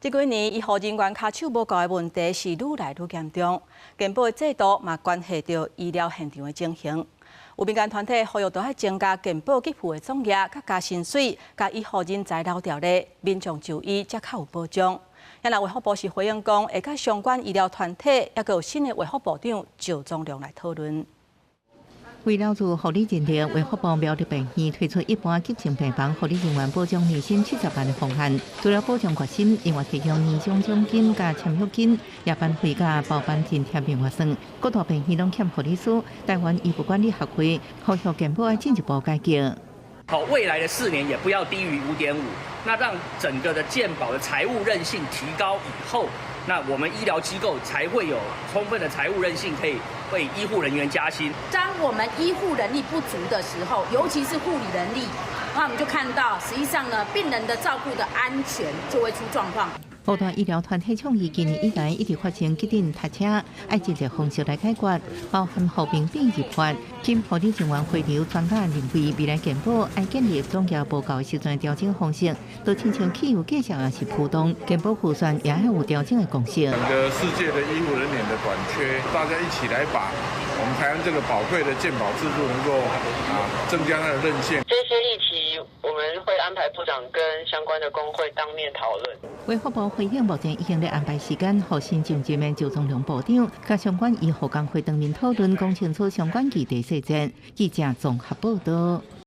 這幾年醫護人員跤手無夠的問題是愈來愈嚴重，健保的制度嘛關係著醫療現場的情形。有民間團體呼籲，著愛增加健保給付的總額，佮加薪水，共醫護人才留牢咧，民眾就醫才較有保障。啊若衛福部是回應講，會佮相關醫療團體，抑閣有新的衛福部長趙宗龍來討論。為了做護理人力，衛福部苗栗病院推出一般急症病房護理人員保障年薪70萬的方案，除了保障月薪，另外提供年終獎金佮簽約金、夜班費佮包班津貼另外算。各大病院攏欠護理師，台灣醫務管理學會呼籲健保愛進一步改革。好，未來的4年也不要低於5.5，那讓整個的健保的財務韌性提高以後，那我們醫療機構才會有充分的財務韌性，可以為醫護人員加薪。當我們醫護人力不足的時候，尤其是護理人力，那我們就看到，實際上呢，病人的照顧的安全就會出狀況。五大醫療團體倡議，今年以來一直發生急診塞車，愛積極方式來解決，包含和平病入法，請護理人員回流。專家認為，未來健保愛建立總額無夠時陣調整方式，就親像汽油價格也是浮動，健保預算也愛有調整的共識。整個世界的醫護人員的短缺，大家一起來把我們台灣這個寶貴的健保制度能夠增加它的韌性。這些議題我們會安排部長跟相關的工會當面討論。衛福部回應，目前已經咧安排時間，予新上任的趙宗龍部長，佮相關醫護工會當面討論，講清楚相關議題細節。記者綜合報道。